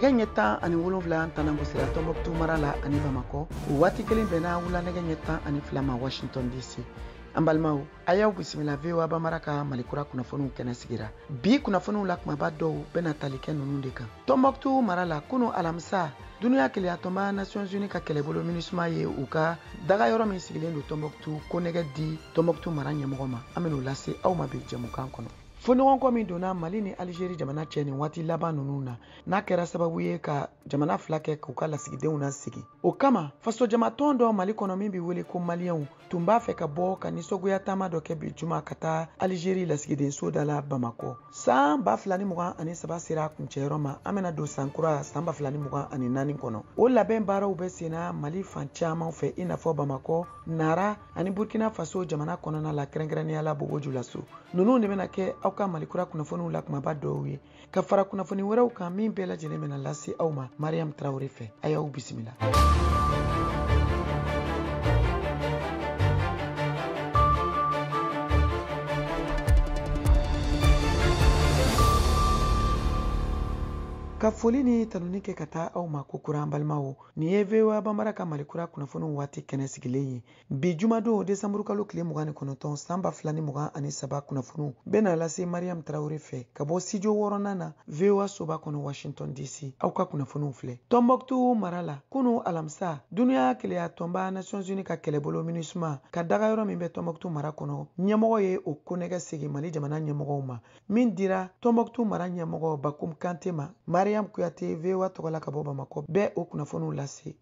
Nɛgɛ ɲɛ 17 tanan gosira Tɔnbɔkutu mara la ani Bamakɔ. O waati kelen bɛnna wula nɛgɛ ɲɛ 12 ma Washington DC. An balimaw, a y'aw bisimila VOA Bambara ka Malikura kunnafoniw kɛnɛ sigira. Bi kunnafoniw la kumaba dɔw bɛna tali kɛ ninnu de kan. Tɔnbɔkutu mara la kunu alamisa, duniya keleyatɔnba Nations Unies ka kɛlɛbolo MINUSMA ye u ka daga yɔrɔ min sigilen don Tɔnbɔkutu konɛgɛ di Tɔnbɔkutu mara ɲɛmɔgɔ ma. An bɛn'o lase aw ma bi jɛmukan kɔnɔ. Fɔɲɔgɔnkɔ min donna Mali ni Algérie jamana cɛ nin waati laban ninnu na, n'a kɛra sababu ye ka jamana fila kɛ k'u ka lasigidenw lasigi. O kama, fasojamatɔn dɔ Mali kɔnɔ min bɛ wele ko Maliyɛnw tun b'a fɛ ka bɔ ka nisɔngoya taama dɔ kɛ bi juma ka taa Algérie lasigidenso da la Bamakɔ. San 2023 sera a kuncɛyɔrɔ ma, an bɛna don san kura san 2024 kɔnɔ. O labɛn baaraw bɛ senna Mali fan caman fɛ i n'a fɔ Bamakɔ, Nara ani Burkina Faso jamana kɔnɔna la kɛrɛnkɛrɛnnenya la Bobo Julaso. Ninnu de bɛna kɛ aw ka Malikura kunnafoniw la kumaba dɔw ye ka fara kunnafoni wɛrɛw kan min bɛɛ lajɛlen bɛna lase aw ma Mariam Traoré fɛ. A y'aw bisimila. Ka foli ni tanuni kɛ ka taa aw ma ko kura an balimaw. Nin ye VOA Bambara ka Malikura kunnafoniw waati kɛnɛ sigilen ye. Bi jumadon desanburu kalo tile 29 san 2023 kunnafoniw bɛna lase Mariam Traoré fɛ ka bɔ studio wɔɔrɔnan na VOA soba kɔnɔ Washington DC. Aw ka kunnafoniw filɛ. Tɔnbɔkutu mara la kunu alamisa, duniya keleyatɔnba Nations Unies ka kɛlɛbolo MINUSMA ka daga yɔrɔ min bɛ Tɔnbɔkutu mara kɔnɔ, ɲɛmɔgɔ ye o konɛgɛ segin Mali jamana ɲɛmɔgɔw ma min dira Tɔnbɔkutu mara ɲɛmɔgɔ Bakum Kante ma. Mariam Kuyate VOA tɔgɔ la ka bɔ Bamakɔ bɛɛ o kunnafoniw lase.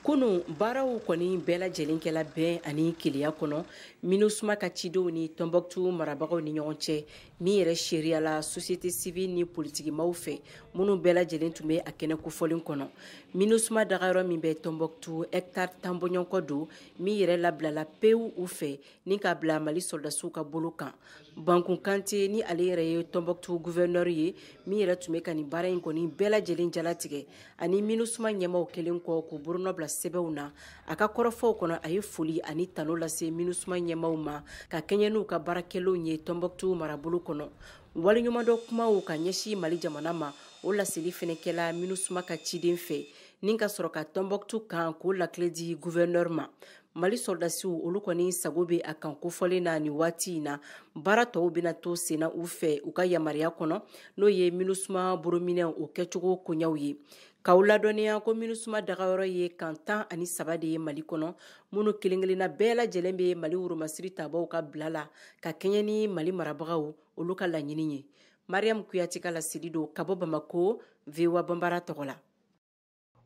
Kunu baaraw kɔni bɛɛ lajɛlen kɛla bɛn ani keleya kɔnɔ MINUSMA ka cidenw ni Tɔnbɔkutu marabagaw ni ɲɔgɔn cɛ min yɛrɛ seereyala société civile ni politikimaw fɛ minnu bɛɛ lajɛlen tun bɛ a kɛnɛ kofɔlen kɔnɔ. MINUSMA dagayɔrɔ min bɛ Tɔnbɔkutu hectare 10 bɔɲɔgɔnkɔ don min yɛrɛ labilala pewu u fɛ ni k'a bila Mali sɔrɔdasiw ka bolo kan. Bankun Kante ni ale yɛrɛ ye Tɔnbɔkutu gouverneur ye min yɛrɛ tun bɛ ka nin baara in kɔni bɛɛ lajɛlen jalatigɛ ani MINUSMA ɲɛmaaw kɛlen kɔ k'u bolonɔ bila sɛbɛnw na. A ka kɔrɔfɔw kɔnɔ a ye foli ani tanu lase MINUSMA ɲɛmaaw ma ka kɛɲɛ n'u ka baarakɛlenw ye Tɔnbɔkutu marabolo kɔnɔ. Waleɲumandɔn kumaw ka ɲɛsin Mali jamana ma o laseli fɛnɛ kɛla MINUSMA ka ciden fɛ ni ka sɔrɔ ka Tɔnbɔkutu kan k'o lakile di gouverneur ma. Mali sɔrɔdasiw olu kɔni sago bɛ a kan kofɔlen na nin waati in na. Baara tɔw bɛna to senna u fɛ u ka yamaruya kɔnɔ n'o ye MINUSMA borominɛw o kɛcogo koɲɛw ye. K'aw ladɔnniya ko MINUSMA dagayɔrɔ ye kan 13 de ye Mali kɔnɔ minnu kelen-kelenna bɛɛ lajɛlen bɛ Mali woromasiri tabaw ka bila la ka kɛɲɛ ni Mali marabagaw olu ka laɲini ye. Mariam Kuyate ka laseli don ka bɔ Bamako VOA Bambara tɔgɔ la.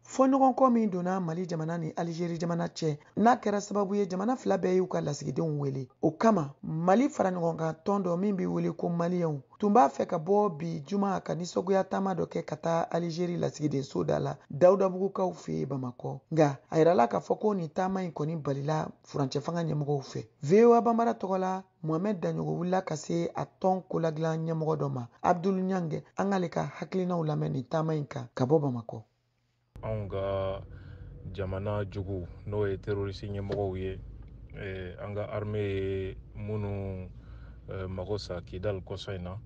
Fɔɲɔgɔnkɔ min donna Mali jamana ni Algérie jamana cɛ n'a kɛra sababu ye jamana fila bɛɛ y'u ka lasigidenw wele. O kama Mali faraɲɔgɔnkan tɔn dɔ min bɛ wele ko Maliyɛnw tun b'a fɛ ka bɔ bi juma ka nisɔngoya taama dɔ kɛ ka taa Algérie lasigidenso da la Dawudabugukaw fɛ yen Bamakɔ. Nka a yirala k'a fɔ ko nin taama in kɔni balila furancɛfanga ɲɛmɔgɔw fɛ. VOA Bambara tɔgɔ la Mohamed Daɲogo wulila ka se a tɔn koladilan ɲɛmɔgɔ dɔ ma, Abdul Ɲange. An k'ale ka hakilinaw lamɛn nin taama in kan ka bɔ Bamakɔ. Anw ka jamana jugu n'o ye terroriste ɲɛmɔgɔw ye, an ka armée ye minnu mago sa Kidal kɔsa in na,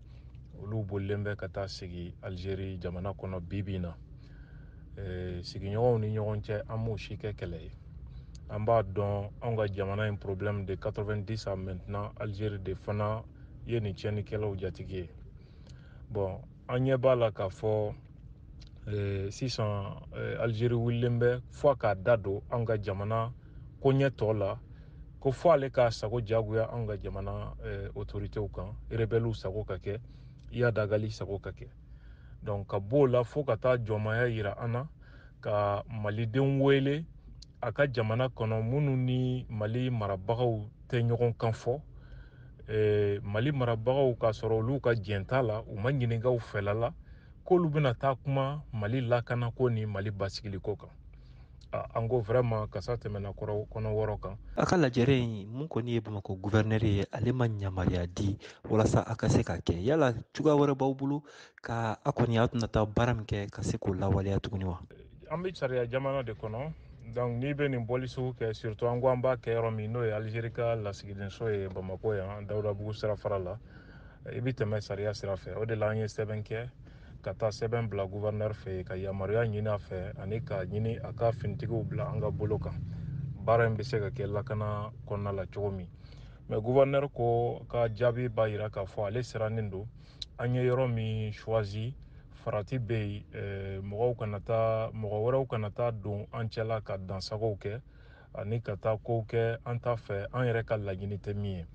olu bolilen bɛ ka taa sigi Algérie jamana kɔnɔ bi bi in na. Sigiɲɔgɔnw ni ɲɔgɔn cɛ an m'o si kɛ kɛlɛ ye. An b'a dɔn anw ka jamana in problème de 90 à maintenant, Algérie de fana ye nin tiɲɛnikɛlaw jatigi ye. Bon, an ɲɛ b'a la k'a fɔ sisan Algérie wulilen bɛ fo k'a da don an ka jamana koɲɛ tɔ la, ko fo ale k'a sago jagoya an ka jamana autoritéw kan, rebelles sago ka kɛ, Iyad Ag Ghali sago ka kɛ. Donc ka b'o la fo ka taa jɔnmaya yira an na, ka malidenw wele a ka jamana kɔnɔ minnu ni Mali marabagaw tɛ ɲɔgɔn kan fɔ. Mali marabagaw k'a sɔrɔ olu ka jɛn t'a la, u ma ɲininka u fɛla la k'olu bɛna taa kuma Mali lakanako ni Mali basigiliko kan. An ko vraiment kasa tɛmɛna kɔnɔ wɔɔrɔ kan. A ka lajɛrɛ in mun kɔni ye Bamakɔ gouverneur ye, ale ma yamaruya di walasa a ka se k'a kɛ. Yala cogoya wɛrɛ b'aw bolo ka a kɔni aw tɛna taa baara min kɛ ka se k'o lawaleya tuguni wa? An bɛ sariya jamana de kɔnɔ. Donc n'i bɛ nin bɔli sugu kɛ, surtout an ko an b'a kɛ yɔrɔ min n'o ye Algérie ka lasigidenso ye Bamakɔ yan, Dawudabugu sirafara la, i bɛ tɛmɛ sariya sira fɛ. O de la an ye sɛbɛn kɛ ka taa sɛbɛn bila gouverneur fɛ ka yamaruya ɲini a fɛ ani ka ɲini a ka finitigiw bila an ka bolo kan, baara in bɛ se ka kɛ lakana kɔnɔna la cogo min. Mais gouverneur ko ka jaabi b'a yira k'a fɔ ale sirannen don. An ye yɔrɔ min choisi, farati bɛ yen, mɔgɔw kana taa, mɔgɔ wɛrɛw kana taa don an cɛla ka dansagow kɛ ani ka taa kow kɛ an t'a fɛ, an yɛrɛ ka laɲini tɛ min ye.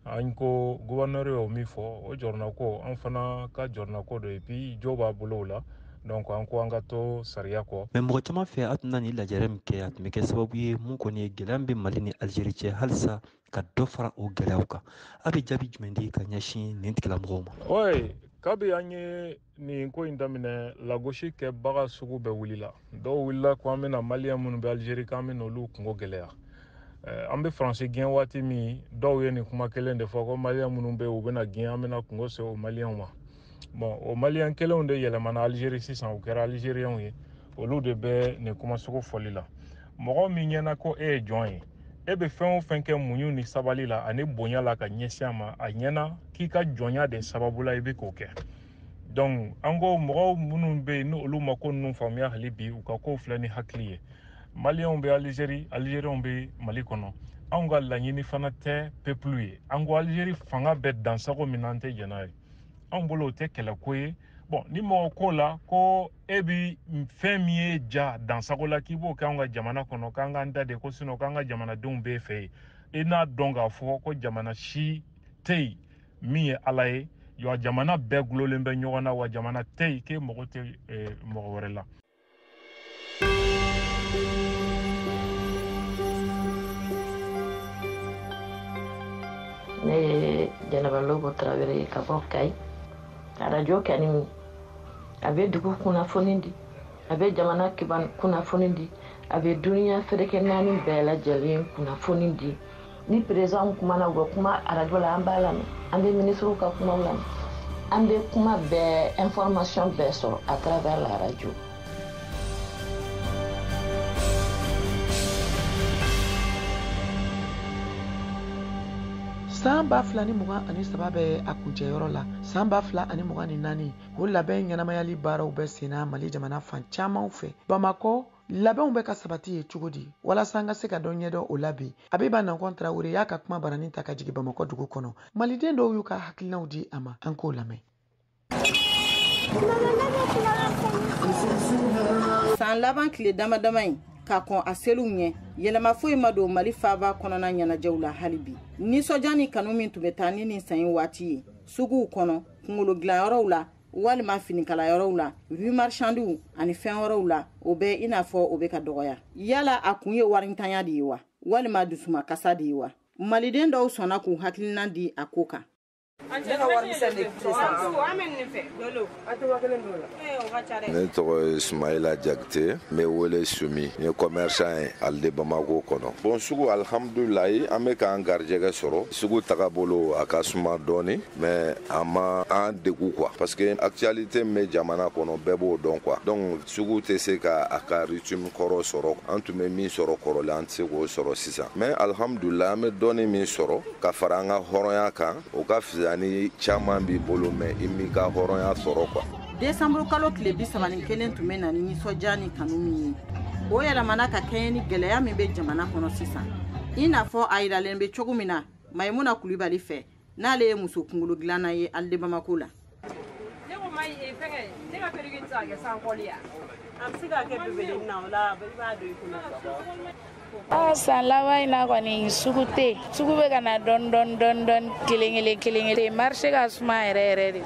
An ko gouverneur y'o min fɔ, o jɔrɔnako an fana ka jɔrɔnako don, et puis jo b'a bolo o la. Donc an ko an ka to sariya kɔ. Mais mɔgɔ caman fɛ, a tun na nin lajɛrɛ min kɛ, a tun bɛ kɛ sababu ye mun kɔni ye gɛlɛya min bɛ Mali ni Algérie cɛ, halisa ka dɔ fara o gɛlɛyaw kan. A bɛ jaabi jumɛn di ka ɲɛsin nin tigilamɔgɔw ma? Oui, kabi an ye nin ko in daminɛ, lagosi kɛbaga sugu bɛɛ wulila. Dɔw wulila ko an bɛna Maliyɛn minnu bɛ Algérie k'an bɛna olu kungo gɛlɛya. An bɛ Faransi gɛn waati min, dɔw ye nin kuma kelen de fɔ ko Maliyɛn minnu bɛ yen u bɛna gɛn, an bɛna kungo se o Maliyɛnw ma. Bon, o Maliyɛn kelenw de yɛlɛmana Algérie sisan, u kɛra Algériens ye, olu de bɛ nin kuma sugu fɔli la. Mɔgɔ min ɲɛna ko e ye jɔn ye, e bɛ fɛn o fɛn kɛ muɲu ni sabali la ani bonya la ka ɲɛsin a ma, a ɲɛna k'i ka jɔnya de sababu la i bɛ k'o kɛ. Donc an ko mɔgɔw minnu bɛ yen ni olu ma ko ninnu faamuya hali bi, u ka kow filɛ ni hakili ye. Maliyɛnw bɛ Algérie, Algériens bɛ Mali kɔnɔ. Anw ka laɲini fana tɛ peuple ye. An ko Algérie fanga bɛ dansago min na, an tɛ jɛn n'a ye. Anw bolo o tɛ kɛlɛko ye. Bon, ni mɔgɔ ko la ko e bi fɛn min ye ja dansago la k'i b'o kɛ anw ka jamana kɔnɔ, k'an k'an da de ko sinon k'an ka jamanadenw b'e fɛ yen, i n'a dɔn k'a fɔ ko jamana si tɛ yen min ye Ala ye, wa jamana bɛɛ gulonlen bɛ ɲɔgɔn na, wa jamana tɛ yen k'e mago tɛ mɔgɔ wɛrɛ la. Ne ye Jɛnɛba Lobo Tarawele ye ka bɔ Kayi. Arajo kɛni a bɛ dugu kunnafoni di, a bɛ jamana kunnafoni di, a bɛ duniya ferekɛ naani bɛɛ lajɛlen kunnafoni di. Ni président kumana, u bɛ kuma arajo la, an b'a lamɛn, an bɛ ministres ka kumaw lamɛn, an bɛ kuma bɛɛ, information bɛɛ sɔrɔ à travers la radio. San 2023 bɛ a kuncɛyɔrɔ la. San 2024, o labɛn ɲɛnamayali baaraw bɛ senna Mali jamana fan camanw fɛ. Bamakɔ labɛnw bɛ ka sabati ye cogo di walasa an ka se ka dɔ ɲɛdɔn o la bi? Abiba Nankɔn Tarawele y'a ka kuma baranin ta ka jigin Bamakɔ dugu kɔnɔ. Maliden dɔw y'u ka hakilinaw di a ma, an k'o lamɛn. San laban tile dama dama in ka kɔn a seliw ɲɛ, yɛlɛma foyi ma don Mali faaba kɔnɔna ɲɛnajɛw la hali bi. Nisɔndiya ni kanu min tun bɛ taa ni nin san in waati ye, suguw kɔnɔ, kunkolo dilanyɔrɔw la walima finikalayɔrɔw la, rue marchandiw ani fɛn wɛrɛw la, o bɛ i n'a fɔ o bɛ ka dɔgɔya. Yala a kun ye warintanya de ye wa, walima dusumakasa de ye wa? Maliden dɔw sɔnna k'u hakilina di a ko kan. Ne tɔgɔ ye Sumayila Jakite, n bɛ wele Sumi, n ye commerçant ye ale Bamako kɔnɔ. Bon, sugu alhamdulilayi, an bɛ k'an garijɛgɛ sɔrɔ. Sugu tagabolo a ka suma dɔɔni, mais a ma an degun quoi, parce que actualité min bɛ jamana kɔnɔ bɛɛ b'o dɔn quoi. Donc sugu tɛ se ka a ka rythme kɔrɔ sɔrɔ. An tun bɛ min sɔrɔ kɔrɔlen, an tɛ se k'o sɔrɔ sisan, mais alhamdulilayi an bɛ dɔɔni min sɔrɔ ka fara an ka hɔrɔnya kan, o ka fisa ni caman b'i bolo mais i m'i ka hɔrɔnya sɔrɔ quoi. Desanburu kalo tile 31 tun bɛ na ni nisɔndiya ni kanu min ye, o yɛlɛmana ka kɛɲɛ ni gɛlɛya min bɛ jamana kɔnɔ sisan. I n'a fɔ a yiralen bɛ cogo min na Mayimuna Kulibali fɛ, n'ale ye muso kunkolo dilanna ye Alide Bamako la. Ne ko ma fɛngɛ, ne ka perruque tɛ se ka kɛ sans kɔli ya? A bɛ se ka kɛ bébé na o la, i b'a don i kunna. San laban in na kɔni sugu tɛ yen. Sugu bɛ ka na dɔɔni dɔɔni dɔɔni dɔɔni, kelen kelen kelen kelen. Marché ka suma yɛrɛ yɛrɛ de.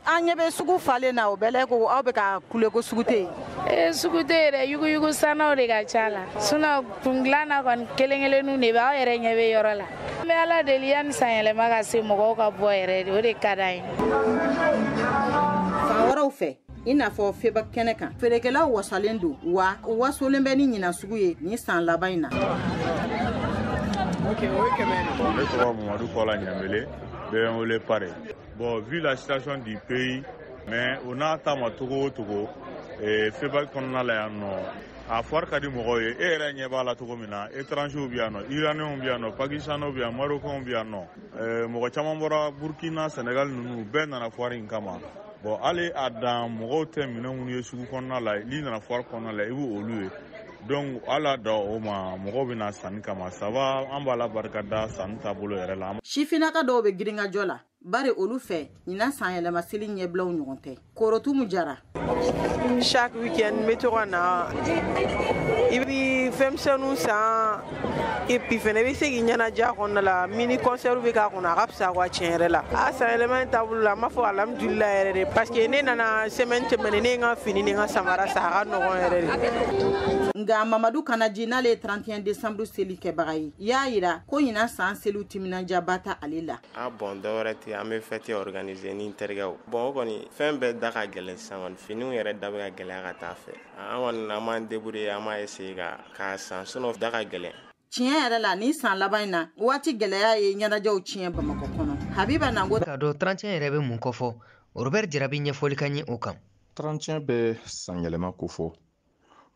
An ɲɛ bɛ sugu falen na, o bɛɛ la ko aw bɛ ka kule ko sugu tɛ yen. Sugu tɛ yen dɛ, yuguyugu sannaw de ka ca la. Sinon kun dilan na kɔni kelen kelenninw de bɛ, aw yɛrɛ ɲɛ bɛ yɔrɔ la. An bɛ Ala deli yanni san yɛlɛma ka se mɔgɔw ka bɔ yɛrɛ de, o de ka d'an ye. Fan wɛrɛw fɛ, i n'a fɔ feba kɛnɛ kan, feerekɛlaw wasalen don, wa u wasolen bɛ ni ɲinan sugu ye nin san laban in na. Ne tɔgɔ Mamadu Kɔla Ɲamele, bɛ n wele Pare. Bon, vu la situation du pays, mais o n'a ta ma togo o togo, feba kɔnɔna la yan nɔ, a foire ka di mɔgɔw ye. E yɛrɛ ɲɛ b'a la cogo min na, étrangers bɛ yan nɔ, Iraniens bɛ yan nɔ, Pakistanais bɛ yan, Marocains bɛ yan nɔ, mɔgɔ caman bɔra Burkina, Sénégal ninnu bɛɛ nana foire in kama. Bon hali a dan mɔgɔw tɛ minɛn minnu ye sugu kɔnɔna la, n'i nana foire kɔnɔna la i b'o olu ye. Donc ala da o ma, mɔgɔw bɛ na sanni kama, ça va, an b'a la barika da sanni taabolo yɛrɛ la. Sifinnaka dɔw bɛ girinkajɔ la, bari olu fɛ ɲinan san yɛlɛma seli ɲɛbilaw ɲɔgɔn tɛ. Korotumu Jara. Chaque week-end n bɛ to ka na, i bɛ fɛnmisɛnninw san et puis fɛnɛ i bɛ se k'i ɲɛnajɛ a kɔnɔna la. Mini concert bɛ k'a kɔnɔ, a ka fisa quoi tiɲɛ yɛrɛ la. A san yɛlɛma in taabolo la, n b'a fɔ alhamdulilayi yɛrɛ de, parce que ne nana semaine tɛmɛnen, ne ye n ka fini ni n ka samara san, a ka nɔgɔn yɛrɛ de. Nka Mamadu Kanaji, n'ale ye 31 décembre seli kɛbaga ye, y'a yira ko ɲinan san seliw timinandiyaba ta ale la. A bon, dɔwɛrɛ tɛ, an bɛ fête organiser ni n terikɛw. Bon, o kɔni fɛn bɛɛ da ka gɛlɛn sisan kɔni, finiw yɛrɛ da bɛ ka gɛlɛya ka taa fɛ. An kɔni an b'an débrouiller, an b'a essayer ka san, sinon da ka gɛlɛn. Tiɲɛ yɛrɛ la, nin san laban in na, waati gɛlɛya ye ɲɛnajɛw tiɲɛ Bamakɔ kɔnɔ. Habiba Nango. K'a dɔn 31 yɛrɛ bɛ mun kɔfɔ, Robert Jarabi ɲɛfɔli ka ɲi o kan. 31 bɛ sanyɛlɛma kofɔ.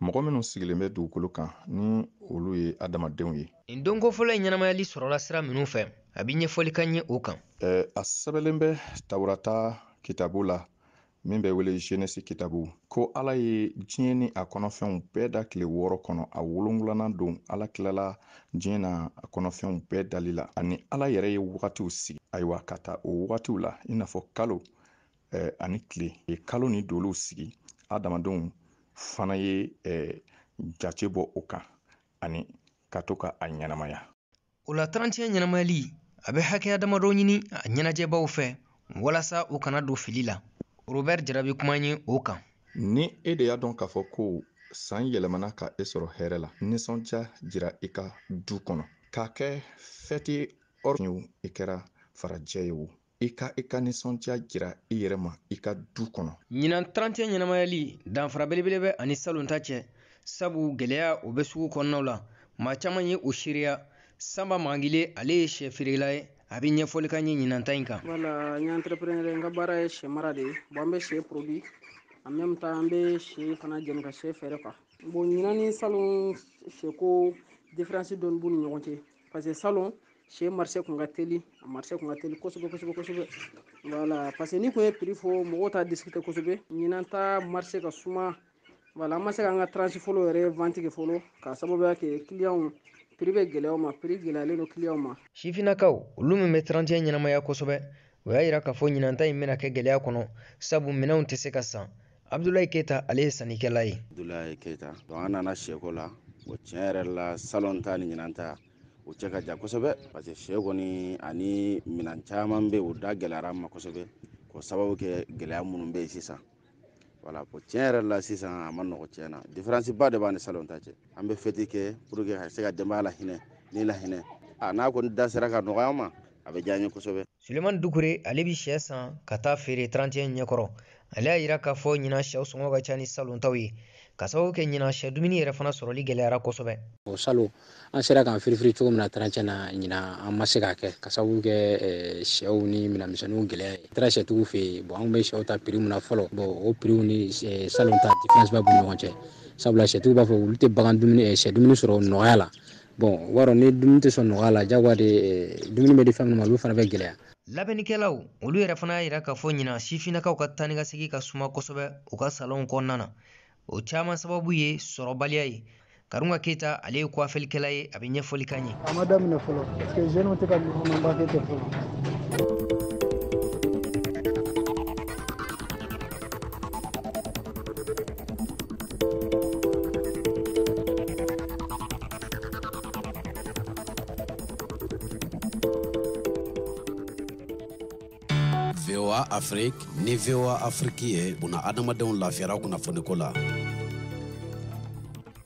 Mɔgɔ minnu sigilen bɛ dugukolo kan, ni olu ye adamadenw ye. Nin donko fɔlɔ in ɲɛnamayali sɔrɔla sira minnu fɛ, a bɛ ɲɛfɔli ka ɲɛ o kan. A sɛbɛnlen bɛ Tawurata kitabu la min bɛ wele Genesi kitabu, ko Ala ye diɲɛ ni a kɔnɔfɛnw bɛɛ da tile 6 kɔnɔ. A 7nan don, Ala tilala diɲɛ n'a kɔnɔfɛnw bɛɛ dali la, ani Ala yɛrɛ ye wagatiw sigi. Ayiwa, ka taa o wagatiw la, i n'a fɔ kalo ani tile, ye kalo ni dolow sigi, adamadenw fana ye jate bɔ o kan ani ka to ka a ɲɛnamaya. O la 31 ɲɛnamayali, a bɛ hakɛya damadɔ ɲini a ɲɛnajɛbaw fɛ walasa u kana don fili la. Robert Jarabi kuma ye o kan. Ni e de y'a dɔn k'a fɔ ko san yɛlɛmana ka e sɔrɔ hɛrɛ la, nisɔndiya jira i ka du kɔnɔ, k'a kɛ fɛti ɔr i kɛra farajɛ ye o, i ka nisɔndiya jira i yɛrɛ ma i ka du kɔnɔ. Ɲinan 31 ɲɛnamayali danfara belebele bɛ ani salon ta cɛ, sabu gɛlɛya o bɛ sugu kɔnɔnaw la. Maa caman ye o seereya. Sanba Mangile, ale ye sɛ feerela ye, a bɛ ɲɛfɔli ka ɲɛ ɲinan ta in kan. Voilà, n ye entrepreneur ye, n ka baara ye sɛ mara de ye. Bon, an bɛ sɛ produit, en même temps an bɛ sɛ fana jɛni ka sɛ feere quoi. Bon, ɲinan ni salon sɛko différence dɔɔni b'u ni ɲɔgɔn cɛ, parce que salon sɛ marché kun ka teli, a marché kun ka teli kosɛbɛ kosɛbɛ kosɛbɛ. Voilà, parce que ni kun ye prix fɔ, mɔgɔw t'a discuter kosɛbɛ. Ɲinan ta marché ka suma. Voilà, an ma se k'an ka tranche fɔlɔ yɛrɛ vente kɛ fɔlɔ, k'a sababuya kɛ client prix bɛ gɛlɛya ma, prix gɛlɛyalen don client ma. Sifinnakaw, olu min bɛ 31 ɲɛnamaya kosɛbɛ, o y'a yira k'a fɔ ɲinan ta in bɛna kɛ gɛlɛya kɔnɔ, sabu minɛnw tɛ se ka san. Abdoulaye Keita, ale ye sannikɛla ye. Abdoulaye Keita, donc an nana sɛko la, o tiɲɛ yɛrɛ la salon ta ni ɲinan ta o cɛ ka jan kosɛbɛ, parce que sɛ kɔni ani minɛn caman bɛ, o da gɛlɛyara an ma kosɛbɛ, k'o sababu kɛ gɛlɛya minnu bɛ yen sisan. Voilà, bon tiɲɛ yɛrɛ la sisan a ma nɔgɔ tiɲɛ na, différence ba de b'an ni salon ta cɛ. An bɛ fête kɛ pour que ka se ka denbaya lahinɛ ni lahinɛ, a n'a kɔni da sera ka nɔgɔya an ma, a bɛ diya an ye kosɛbɛ. Sulemani Dukure, ale bɛ sɛ san ka taa feere 31 ɲɛkɔrɔ. Ale y'a yira k'a fɔ ɲinan sɛw sɔngɔ ka ca ni salon taw ye, ka sababu kɛ ɲinan sɛ dumuni yɛrɛ fana sɔrɔli gɛlɛyara kosɛbɛ. O salon an sera k'an firifiri cogo min na 31 na, ɲinan an ma se k'a kɛ ka sababu kɛ sɛw ni minɛnmisɛnninw gɛlɛya ye. Taara sɛtigiw fɛ yen, bon an bɛ sɛw ta prix min na fɔlɔ, bon o prix ni salon ta différence ba b'u ni ɲɔgɔn cɛ, sabula sɛtigiw b'a fɔ olu tɛ bagan dumuni sɛ dumuni sɔrɔ nɔgɔya la. Bon o b'a dɔn ni dumuni tɛ sɔn nɔgɔya la, jagoya de dumuni bɛ di fɛn minnu ma, olu fana bɛ gɛlɛya. Labɛnnikɛlaw, olu yɛrɛ fana y'a yira k'a fɔ ɲinan sifinnakaw ka taa ni ka segin ka suma kosɛbɛ u ka salonw kɔnɔna na. O caman sababu ye sɔrɔbaliya ye. Karunga Keita, ale ye kuwafelikɛla ye, a bɛ ɲɛfɔli k'an ye. A ma daminɛ fɔlɔ, parce que jeunes tɛ ka ɲɔgɔnba kɛ ten fɔlɔ. VOA Afrique ni VOA Afrique ye buna adamadenw lafiyara kunnafoniko la.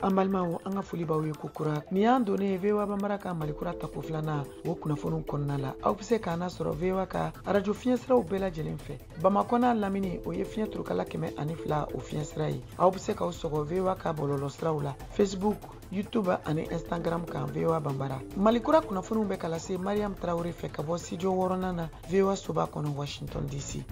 An balimaw, an ka foli b'aw ye kokura. Nin y'an donnen VOA Bambara ka Malikura tako filanan o kunnafoniw kɔnɔna la. Aw bɛ se k'an lasɔrɔ VOA ka arajo fiɲɛsiraw bɛɛ lajɛlen fɛ. Bamakɔ n'a lamini, o ye fiɲɛ turukala 102 o fiɲɛsira ye. Aw bɛ se k'aw sɔgɔ VOA ka bɔlɔlɔsiraw la, Facebook, YouTube ani Instagram kan VOA Bambara. Malikura kunnafoniw bɛ ka lase Mariam Traoré fɛ ka bɔ studio 6nan na VOA soba kɔnɔ Washington DC.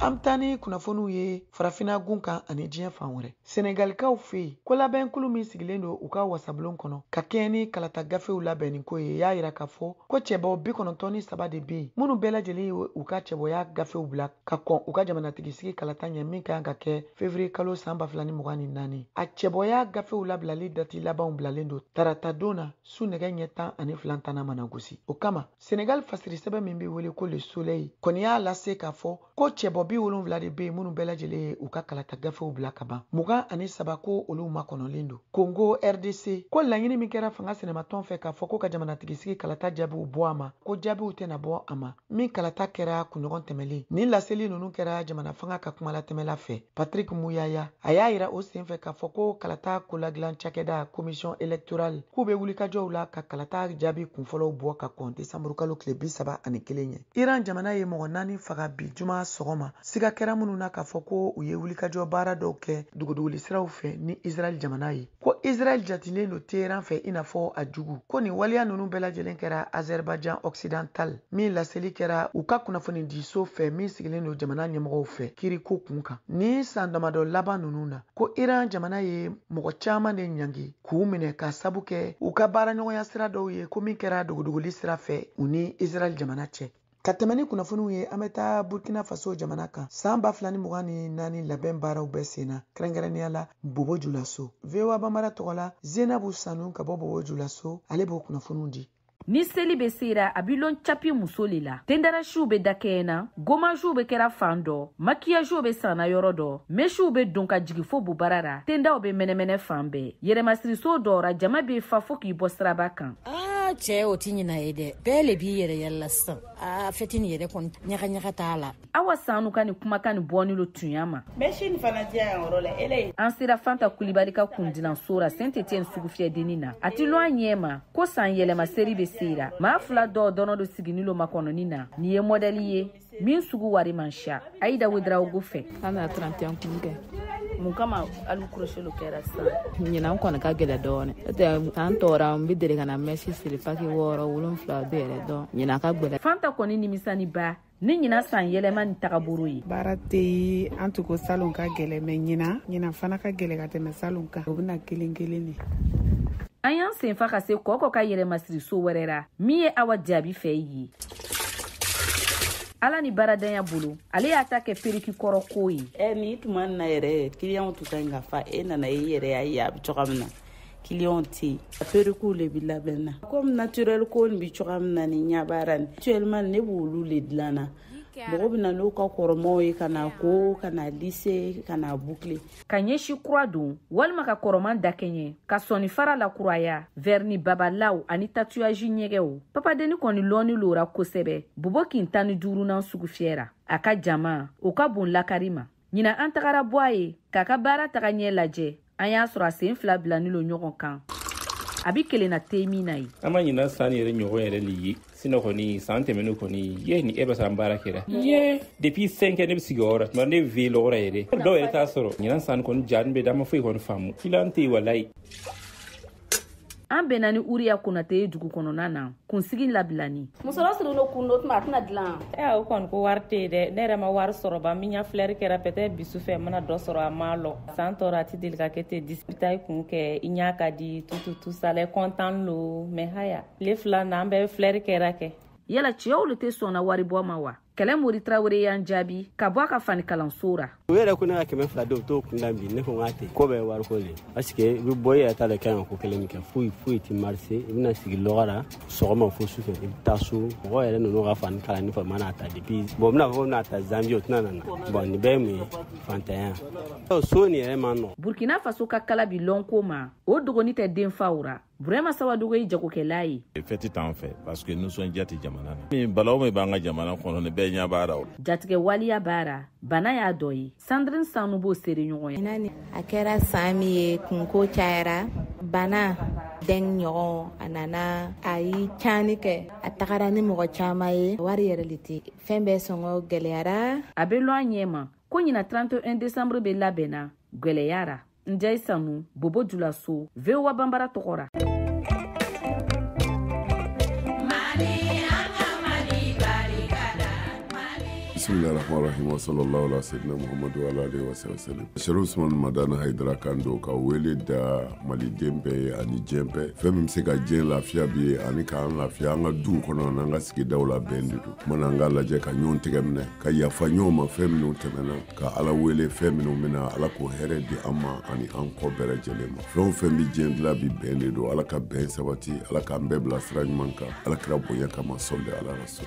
An bɛ taa ni kunnafoniw ye farafinna gun kan ani diɲɛ fan wɛrɛ. Senegalikaw fɛ yen, ko labɛnkulu min sigilen don u ka wasabulon kɔnɔ ka kɛɲɛ ni kalata gafew labɛnni ko ye, y'a yira k'a fɔ ko cɛbɔ 93 de bɛ yen minnu bɛɛ lajɛlen ye u ka cɛbɔya gafew bila ka kɔn u ka jamanatigisigi kalata ɲɛ min ka kan ka kɛ février kalo san 2024. A cɛbɔya gafew labilali dati labanw bilalen don tarata don na su nɛgɛ ɲɛ 12 tana mana gosi. O kama, Senegal fasiri sɛbɛn min bɛ wele ko Le Soleil kɔni y'a lase k'a fɔ ko cɛbɔ 70 de bɛ yen minnu bɛɛ lajɛlen ye u ka kalata gafew bila ka ban. 23 ko olu makɔnɔlen don. Congo RDC, ko laɲini min kɛra fanga sinamatɔn fɛ k'a fɔ ko ka jamanatigisigi kalata jaabiw bɔ a ma, ko jaabiw tɛna bɔ a ma min kalata kɛra kunɲɔgɔn tɛmɛlen. Nin laseli ninnu kɛra jamana fanga ka kumalatɛmɛla fɛ Patrick Muyaya. A y'a yira o senfɛ k'a fɔ ko kalata koladilan cakɛda commission électorale k'u bɛ wulikajɔw la ka kalata jaabi kunfɔlɔw bɔ ka kɔn décembre kalo tile 31 ɲɛ. Iran jamana ye mɔgɔ 4 faga bi juma sɔgɔma, siga kɛra minnu na k'a fɔ ko u ye wulikajɔ baara dɔw kɛ duguduguli siraw fɛ ni Israël jamana ye. Ko Israël jatilen don Téhéran fɛ i n'a fɔ a jugu. Ko nin waleya ninnu bɛɛ lajɛlen kɛra Azerbaïdjan occidental min laseli kɛra u ka kunnafonidiso fɛ min sigilen don jamana ɲɛmɔgɔw fɛ kiriko kun kan. Nin san damadɔ laban ninnu na, ko Iran jamana ye mɔgɔ caman de ɲangi k'u minɛ ka sabu kɛ u ka baaraɲɔgɔnya sira dɔw ye ko min kɛra duguduguli sira fɛ u ni Israël jamana cɛ. Ka tɛmɛ ni kunnafoniw ye, an bɛ taa Burkina Faso jamana kan. San 2024 labɛn baaraw bɛ sen na, kɛrɛnkɛrɛnnenya la Bobo Julaso. VOA Bambara tɔgɔ la, Zenabu Sanu ka bɔ Bobo Julaso, ale b'o kunnafoniw di. Ni seli bɛ sera, a b'i lɔn capi muso le la. Tendarasiw bɛ dakɛɲɛ na, gomaziw bɛ kɛra fan dɔ, makiyaziw bɛ sanna yɔrɔ dɔ, mesiw bɛ don ka jigin fo bobara ra, tendaw bɛ mɛnɛmɛnɛ fan bɛɛ. Yɛrɛmasiriso dɔw ra, jama bɛ fa fo k'i bɔ siraba kan. Cɛ, o tɛ ɲina ye dɛ. Bɛɛ le b'i yɛrɛ yɛlɛ la sisan. Fɛti nin yɛrɛ kɔni ɲaga ɲaga t'a la. Awa Sanu ka nin kumakan nin bɔni lo tunya ma. Mɛsi nin fana diya yan yɔrɔ la, ele. An sera Fanta Kulibali ka kundilanso ra Saint-Étienne sugufiyɛdennin na. A ti lɔn a ɲɛ ma ko san yɛlɛma seri bɛ sera. Maa fila dɔw dɔnɔ do sigini lo makɔnɔni na. Nin ye mɔdɛli ye min sugu wari man siya. Ayida Ouedraogo fɛ. An nana 31 kun kɛ. Mun kama alu crochet lo kɛra sisan? Ɲinan kɔni ka gɛlɛ dɔɔnin. N'o tɛ san tɔra n bɛ deli ka na mɛsi siri paki 6 7 bɛ yɛrɛ dɔn. Ɲinan ka gɛlɛ. Fanta kɔni nimisani ba ni ɲinan san yɛlɛma ni tagabolo ye. Baara tɛ yen, an tun ko salon ka gɛlɛ mɛ ɲinan fana ka gɛlɛ ka tɛmɛ salon kan. O bɛna kelen kelen de. An y'an senfa ka se kɔkɔ ka yɛrɛmasiriso wɛrɛ ra min ye Awa Jaabi fɛ ye. Ala ni baaradanya bolo, ale y'a ta kɛ periki kɔrɔ ko ye. Ni tuma na yɛrɛ kiliyanw tun ka ɲi ka fa, e nana i yɛrɛ y'a ye a bɛ cogoya min na. Kiliyanw tɛ yen. Perikiw le bɛ labɛn na. Komi naturel ko nin bɛ cogoya min na ni ɲɛbaara nin. Actuellement ne b'olu le dilan na. Mɔgɔ bɛ na n'u ka kɔrɔmaw ye ka na ko, ka na lisse, ka na boucler. Ka ɲɛsi kura don walima ka kɔrɔman dakɛɲɛ, ka sɔnni fara lakuraya, vernis babalaw ani tatouage ɲɛgɛw. Papadenni kɔni lɔnni lora kosɛbɛ. Bobo kin 15nan sugu fiyɛra. A ka jama, o ka bon lakari ma. Ɲinan an tagara bɔ a ye k'a ka baara taga ɲɛ lajɛ. An y'a sɔrɔ a sen fila bilani lo ɲɔgɔn kan. A bi kelenna te min na ye. An ma ɲinan san yɛrɛ ɲɔgɔn yɛrɛ le ye. Sinɔ kɔni san tɛmɛnen kɔni ye ni e bɛ san baara kɛra. Ye depuis 5 heures ne bɛ sigi o yɔrɔ tuma ne bɛ veille yɔrɔ yɛrɛ. Dɔw yɛrɛ t'a sɔrɔ. Ɲinan san kɔni ja bɛ da ma foyi kɔni faamu. Filan tɛ yen walayi. An bɛnna ni Uriya Konate ye dugu kɔnɔna na, kunsigi labilani. Musɔrɔ siri no kun do tuma a tɛna dilan. O kɔni ko wari tɛ yen dɛ. Ne yɛrɛ ma wari sɔrɔ ba min ɲa filɛri kɛra peut-être bi sufɛ n mana dɔ sɔrɔ a ma lɔ. San tɔɔrɔ a tɛ deli ka kɛ ten disita i kun kɛ i ɲa ka di tout ça la content lo mais haya. Tile fila na an bɛɛ filɛri kɛra kɛ. Yala cɛw le tɛ sɔnna wari bɔ ma wa? Kɛlɛ Mori Tarawele y'an jaabi ka bɔ a ka fani kalanso ra. U yɛrɛ ko ne ka 200 di o t'o kun da bi ne ko n k'a tɛ ko bɛɛ ye wariko de ye parce que i bɛ bɔ i yɛrɛ t'a dɔn i kan ka ko kelen min kɛ foyi foyi tɛ marché i bɛna sigi lɔgɔ la sɔgɔma fo sufɛ i bɛ taa so mɔgɔ yɛrɛ ninnu ka fani kalan ni fɔ mana ta depuis bon n bɛna fɔ ko bɛna ta janvier o tɛna na bon nin bɛɛ ye mun ye fantanya so nin yɛrɛ man nɔgɔn. Burkina Faso ka kala bi lɔnko ma o dogoni tɛ denfaw ra. Burema Sawadogo ye jagokɛla ye. Fɛti t'an fɛ parce que nisɔndiya tɛ jamana na. Min balawu min b'an ka jamana kɔnɔ nin bɛɛ ɲɛ b'a la o. Jatigɛ waliya baara bana y'a dɔ ye. Sandrine Sanu b'o seere ɲɔgɔn ye. A kɛra san min ye kunko cayara bana den ɲɔgɔn a nana a ye caani kɛ a tagara ni mɔgɔ caman ye wari yɛrɛ le tɛ fɛn bɛɛ sɔngɔ gɛlɛyara. A bɛ lɔn a ɲɛ ma ko ɲina 31 décembre bɛ labɛnna gɛlɛyara. Ndiaye Sanu, Bobo Dioulasso, VOA Bambara tɔgɔ ra. Bismillahir Rahmanir Rahim wa sallallahu ala sayyidina Muhammadu wa ala alihi wa sallam. Chérif Ousmane Madani Haidara kan don ka wele da maliden bɛɛ ye ani diɲɛ bɛɛ. Fɛn min bɛ se ka diɲɛ lafiya bi ye ani k'an lafiya an ka duw kɔnɔ n'an ka sigidaw la bɛn de don. Mana an k'a lajɛ ka ɲɔgɔn tɛgɛ minɛ ka yafa ɲɔgɔn ma fɛn minnu tɛmɛna ka Ala wele fɛn minnu bɛna Ala k'o hɛrɛ di an ma ani an kɔ bɛɛ lajɛlen ma. Fɛn o fɛn bɛ diɲɛ dilan bi bɛn de don. Ala ka bɛn sabati, Ala k'an bɛɛ bila sira ɲuman kan. Ala kira bonya kama sɔli ala rasul.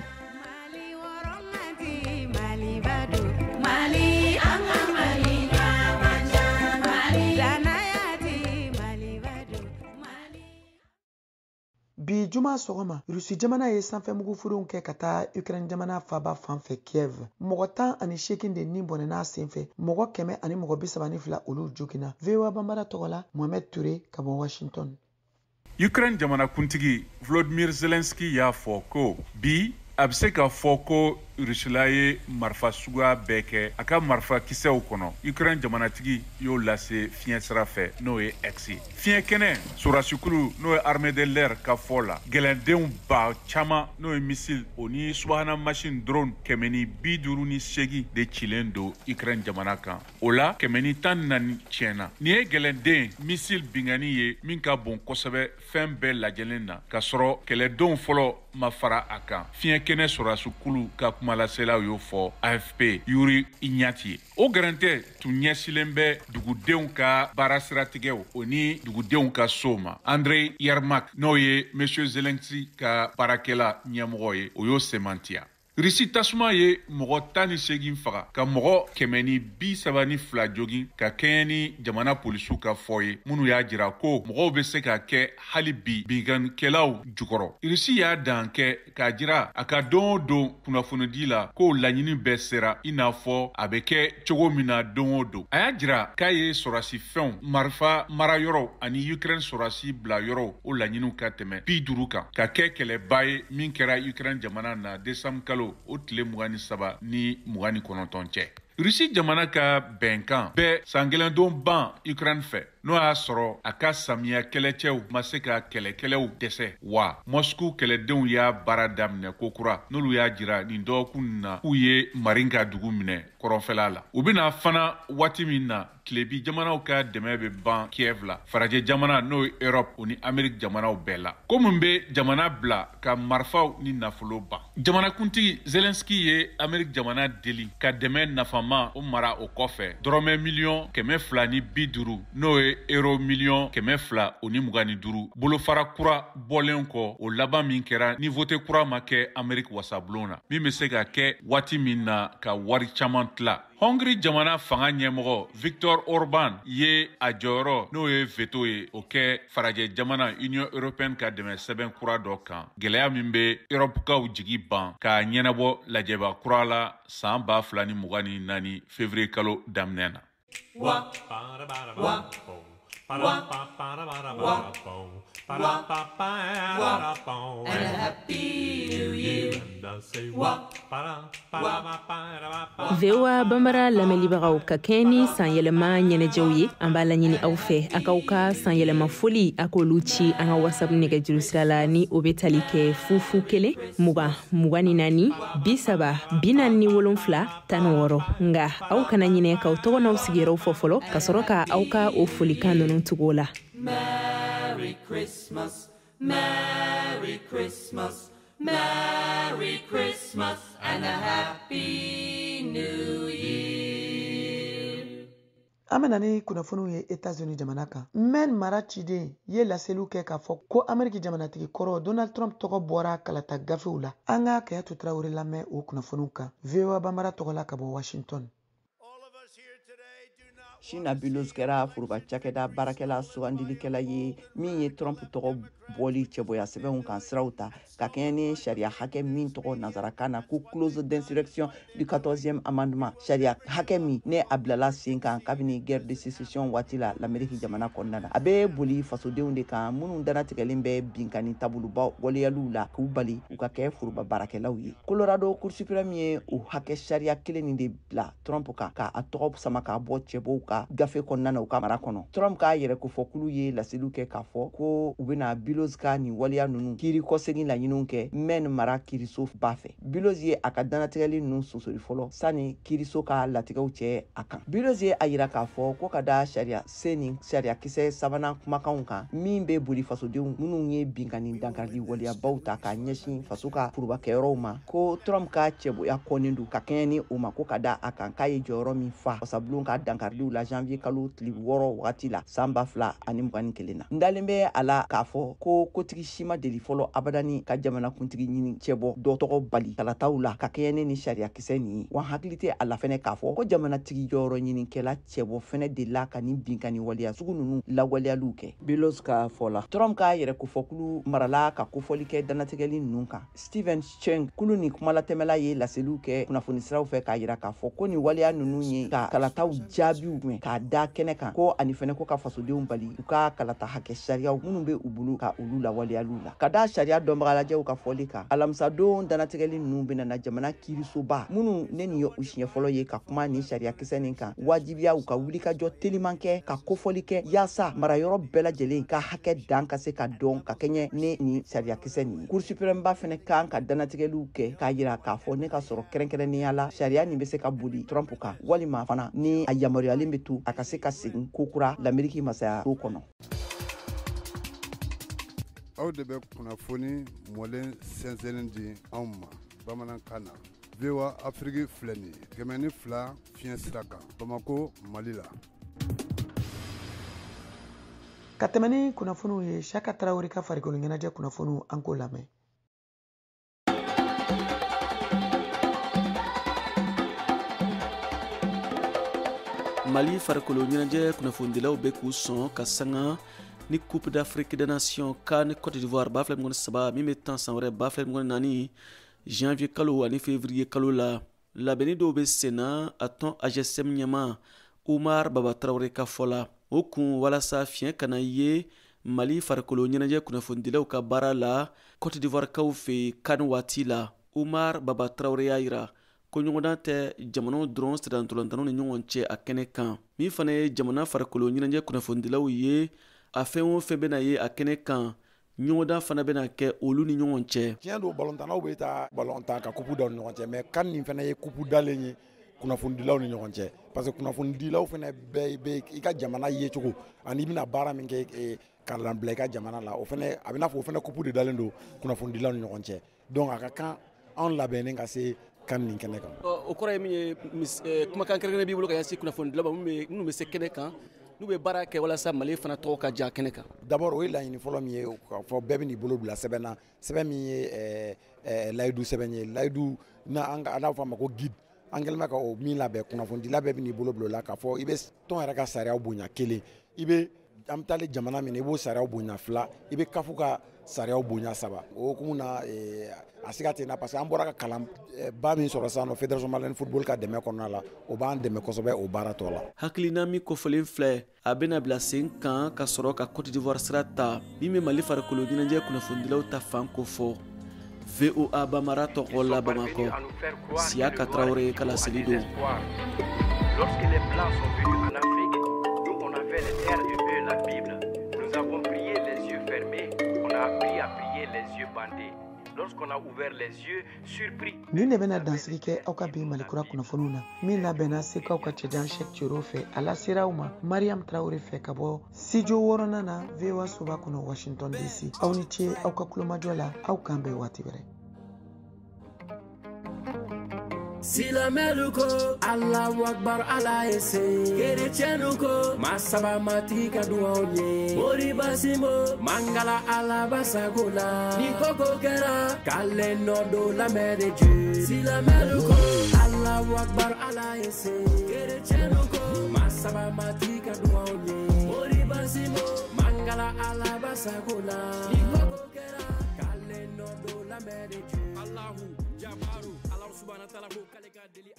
Bi juma sɔgɔma, Rusi jamana ye sanfɛmugufurenw kɛ ka taa Ukraine jamana faba fan fɛ Kiev. Mɔgɔ 18 de ni bɔnɛna senfɛ, mɔgɔ 132 olu joginna. VOA Bambara tɔgɔ la, Mohamed Touré ka bɔ Washington. Ukraine jamanakuntigi Volodymyr Zelensky y'a fɔ ko bi a bɛ se k'a fɔ ko Rusila ye marifa suguya bɛɛ kɛ a ka marifakisɛw kɔnɔ. Ukraine jamanatigi y'o lase fiɲɛ sira fɛ, n'o ye X ye. Fiɲɛ kɛnɛ sɔrɔdasikulu n'o ye armée de l'air ka fɔ la, gɛlɛndenw ba caman n'o ye missile o ni subahana machine drone 158 de cilen don Ukraine jamana kan. O la 114 tiɲɛna. Nin ye gɛlɛnden missile binkanni ye min ka bon kosɛbɛ fɛn bɛɛ lajɛlen na, k'a sɔrɔ kɛlɛdenw fɔlɔ ma fara a kan. Fiɲɛ kɛnɛ sɔrɔdasikulu ka kumalaselaw y'o fɔ AFP Yuri Ignati ye. O gɛrɛntɛ tun ɲɛsilen bɛ dugudenw ka baara siratigɛw o ni dugudenw ka sow ma. Andrei Yermak n'o ye Monsieur Zelensky ka baarakɛla ɲɛmɔgɔ ye, o y'o sɛmɛntiya. Risi tasuma ye mɔgɔ 18 faga ka mɔgɔ 132 jogin ka kɛɲɛ ni jamana polisiw ka fɔ ye, minnu y'a jira ko mɔgɔw bɛ se ka kɛ hali bi binkannikɛlaw jukɔrɔ. Risi y'a dan kɛ k'a jira a ka don o don kunnafonidi la ko laɲini bɛɛ sera, i n'a fɔ a bɛ kɛ cogo min na don o don. A y'a jira k'a ye sɔrɔdasi fɛnw, marifa marayɔrɔw ani Ukraine sɔrɔdasi bila yɔrɔw o laɲiniw ka tɛmɛ 50 kan, ka kɛ kɛlɛba ye min kɛra Ukraine jamana na décembre kalo o tile 23 ni 29 cɛ. Rusi jamana ka bɛnkan bɛɛ san kelen don ban Ukraine fɛ, n'o y'a sɔrɔ a ka samiya kɛlɛcɛw ma se ka kɛlɛkɛlɛw dɛsɛ, wa Moscou kɛlɛdenw y'a baara daminɛ kokura, n'olu y'a jira nin dɔgɔkun na k'u ye Marinka dugu minɛ kɔrɔnfɛla la. U bɛna fana waati min na tilebi jamanaw ka dɛmɛ bɛ ban Kiev la, farajɛ jamana n'o ye Europe o ni Amérique jamanaw bɛɛ la, ko mun bɛ jamana bila ka marifaw ni nafolo ban. Jamanakuntigi Zelensky ye Amérique jamana deli ka dɛmɛ nafama o mara o kɔfɛ dɔrɔmɛ miliyɔn 250 n'o ye euro miliyɔn 225 bolofara kura bɔlen kɔ, o laban min kɛra ni vote kura ma kɛ Amérique wasabulon na, min bɛ se ka kɛ waati min na ka wari caman tila. Hongrie jamana fanga ɲɛmɔgɔ Victor Orban ye a jɔyɔrɔ n'o ye veto ye o kɛ farajɛ jamana Union européenne ka dɛmɛ sɛbɛn kura dɔ kan, gɛlɛya min bɛ Europe-kaw jigi ban k'a ɲɛnabɔ lajɛba kura la san 2024 février kalo daminɛ na. Wa, wa, wa, wa, wa, wa, and a happy new year. Wa, wa. VOA Bambara lamɛnlibagaw, ka kɛɲɛ ni sanyɛlɛma ɲɛnajɛw ye, an b'a laɲini aw fɛ a k'aw ka sanyɛlɛma foli a k'olu ci an ka WhatsApp nɛgɛjuru sira la, ni o bɛ tali kɛ 0 0 20 24 30 47 16. Nka aw kana ɲinɛ k'aw tɔgɔ n'aw sigiyɔrɔw fɔ fɔlɔ ka sɔrɔ ka aw ka o folikan ninnu tugu o la. Merry Christmas, Merry Christmas, Merry Christmas and a Happy New Year. An bɛna ni kunnafoniw ye Etats-Unis jamana kan. Maine mara ciden ye laseliw kɛ k'a fɔ ko Ameriki jamanatigi kɔrɔ Donald Trump tɔgɔ bɔra kalata gafew la. An ka Kayatu Tarawele lamɛn o kunnafoniw kan VOA Bambara tɔgɔ la ka bɔ Washington. Shina Bilos kɛra foroba cakɛda baarakɛla sugandilikɛla ye min ye Trump tɔgɔ bɔli cɛbɔya sɛbɛnw kan siraw ta ka kɛɲɛ ni sariya hakɛ min tɔgɔ nansarakan na ko clause d'insurrection du 14e amendement, sariya hakɛ min ne a bilala sen kan kabini guerre de sécession waati la l'Amérique jamana kɔnɔna na. A bɛ boli fasodenw de kan minnu danatigɛlen bɛ binkanni taaboloba waleyaliw la k'u bali u ka kɛ foroba baarakɛlaw ye. Colorado Cour suprême ye o hakɛ sariya kelen nin de bila Trump kan k'a tɔgɔ sama k'a bɔ cɛbɔw ka gafe kɔnɔna na u ka mara kɔnɔ. Trump k'a yɛrɛ kofɔkulu ye laseliw kɛ k'a fɔ ko u bɛna Biloz ka nin waleya ninnu kiiri kɔsegin laɲiniw kɛ Maine mara kiiriso ba fɛ. Biloz ye a ka dannatigɛli ninnu sosori fɔlɔ sani kiiriso ka latigɛw cɛ a kan. Biloz ye a yira k'a fɔ ko ka da sariya sen ni sariyakisɛ sabanan kumakanw kan min bɛ boli fasodenw minnu ye binkanni dankarili waleyabaw ta k'a ɲɛsin faso ka forobakɛyɔrɔw ma, ko Trump ka cɛboya kɔnnen don ka kɛɲɛ ni o ma, ko ka da a kan k'a ye jɔyɔrɔ min fa wasabulon ka dankariliw la janvier kalo tile 6 wagati la san 2021 na. N dalen bɛ a la k'a fɔ ko kotigi si ma deli fɔlɔ abadani ka jamanakuntigi ɲini cɛbɔ dɔ tɔgɔ bali kalataw la ka kɛɲɛ ni sariyakisɛ nin ye. Wa hakili tɛ a la fɛnɛ k'a fɔ ko jamanatigi jɔyɔrɔ ɲinikɛla cɛbɔ fɛnɛ delila ka nin binkanni waleya sugu ninnu lawaleyaliw kɛ. Biloz ka fɔ la, Trump k'a yɛrɛ kofɔkulu marala ka kofɔli kɛ dannatigɛli ninnu kan. Steven Cheung, kulu ni kumalatɛmɛla, ye laseliw kɛ kunnafoni siraw fɛ k'a yira k'a fɔ ko nin waleya ninnu ye ka kalataw jaabiw mɛn k'a da kɛnɛ kan, ko ani fɛnɛ ko ka fasodenw bali u ka kalata hakɛ sariyaw minnu bɛ u bolo ka olu lawaleyaliw la. Ka da sariya dɔnbagalajɛw ka fɔli kan, alamisadon dannatigɛli ninnu bɛna na jamana kiirisoba minnu ne nin ye u siɲɛ fɔlɔ ye ka kuma nin sariyakisɛ nin kan, wajibiya u ka wulikajɔ teliman kɛ ka kofɔli kɛ yaasa marayɔrɔ bɛɛ lajɛlen ka hakɛ dan ka se ka dɔn ka kɛɲɛ ni nin sariyakisɛ nin ye. Cour suprême ba fɛnɛ kan ka dannatigɛliw kɛ k'a yira k'a fɔ ne ka sɔrɔ kɛrɛnkɛrɛnnenya la sariya nin bɛ se ka boli Trump kan, walima fana ni a yamaruyalen bɛ to a ka se ka segin kokura l'Ameriki masaya so kɔnɔ. Aw de bɛ kunnafoni mɔlen sɛnsɛnnen di anw ma bamanankan na. VOA Afrique filɛ nin ye 102 fiɲɛ sira kan Bamako, Mali la. Ka tɛmɛ ni kunnafoniw ye, Saka Tarawele ka farikolo ɲɛnajɛ kunnafoniw an k'o lamɛn. Mali farikolo ɲɛnajɛ kunnafonidilaw bɛ k'u sɔn ka sanga ni Coupe d'Afrique des Nations CAN Côte d'Ivoire 2023 min bɛ tan san wɛrɛ 2024 janvier kalo ani février kalo la. Labɛnni dɔw bɛ senna a tɔn AGSM ɲɛma Umar Baba Tarawele ka fɔ la. O kun walasa fiɲɛ kana ye Mali farikolo ɲɛnajɛ kunnafonidilaw ka baara la Côte d'Ivoire kaw fɛ CAN waati la. Umar Baba Tarawele y'a yira ko ɲɔgɔndan tɛ jamanaw dɔrɔn sirantolantanaw ni ɲɔgɔn cɛ a kɛnɛ kan. Min fana ye jamana farikolo ɲɛnajɛ kunnafonidilaw ye, a fɛn o fɛn bɛna ye a kɛnɛ kan, ɲɔgɔndan fana bɛna kɛ olu ni ɲɔgɔn cɛ. Tiɲɛ don, balontannaw bɛ taa balontan ka kupu da u ni ɲɔgɔn cɛ, mais CAN nin fana ye kupu dalen ye kunnafonidilaw ni ɲɔgɔn cɛ, parce que kunnafonidilaw fana bɛɛ bɛ i ka jamana yecogo ani i bɛna baara min kɛ kalan bila i ka jamana la, o fana a bɛ n'a fɔ o fana kupu de dalen don kunnafonidilaw ni ɲɔgɔn cɛ. Donc a ka kan anw labɛnnen ka se CAN nin kɛnɛ kan. O kɔrɔ ye min ye, kumakan kɛrɛnkɛrɛn b'i bolo ka ɲɛsin kunnafonidilaw ma minnu bɛ se kɛnɛ kan, n'u bɛ baara kɛ walasa Mali fana tɔgɔ ka diya kɛnɛ kan. D'abord o ye laɲini fɔlɔ min ye, k'a fɔ bɛɛ bɛ n'i bolo bila sɛbɛn na, sɛbɛn min ye layidu sɛbɛn ye, layidu n'an n'a fɔ a ma ko guide. An kɛlen bɛ ka o min labɛn, kunnafonidila bɛɛ bɛ n'i bolo bila o la k'a fɔ i bɛ tɔn yɛrɛ ka sariyaw bonya kelen, i bɛ an bɛ taalen jamana min na i b'o sariyaw bonya fila, i bɛ CAF ka sariyaw bonya saba. O hukumu na a siga tɛ n na, parce que an bɔra ka kalan ba min sɔrɔ sisan nɔ Fédération malienne football ka dɛmɛ kɔnɔna la, o b'an dɛmɛ kosɛbɛ o baara tɔ la. Hakilina min kofɔlen filɛ, a bɛna bila sen kan ka sɔrɔ ka Côte d'Ivoire sira ta min bɛ Mali farikolo ɲɛnajɛ kunnafonidilaw ta fan kofɔ. VOA Bamara tɔgɔ la Bamakɔ, Siyaka Tarawele ka laseli don. Lorsque les Blancs sont venus en Afrique, nous on avait les terres et eux la Bible. Nous avons prié les yeux fermés, on a appris à prier les yeux bandés. Lorsqu'on a ouvert les yeux, surpris. Nin de bɛna dansigi kɛ aw ka bi Malikura kunnafoniw na min labɛnna Sekaw ka cɛjan Cheick Cero fɛ, a lasera aw ma Mariam Traoré fɛ ka bɔ studio wɔɔrɔnan na VOA soba kɔnɔ Washington DC. Aw ni ce aw ka kulomajɔ la, aw kan bɛn waati wɛrɛ. Silamɛlu ko Allahu Akbar Ala ye se, kerecɛnnu ko masaba matigi ka duwaw ye, Moriba Simbo mangala Ala basago la, ni koko kɛra k'ale nɔ don la main de Dieu. Silamɛlu ko Allahu Akbar Ala ye se, kerecɛnnu ko masaba matigi ka duwaw ye, Moriba Simbo mangala Ala basago la, ni koko kɛra k'ale nɔ don la main de Dieu. Allahu Jabaru Ala subahana taala ko k'ale ka deli.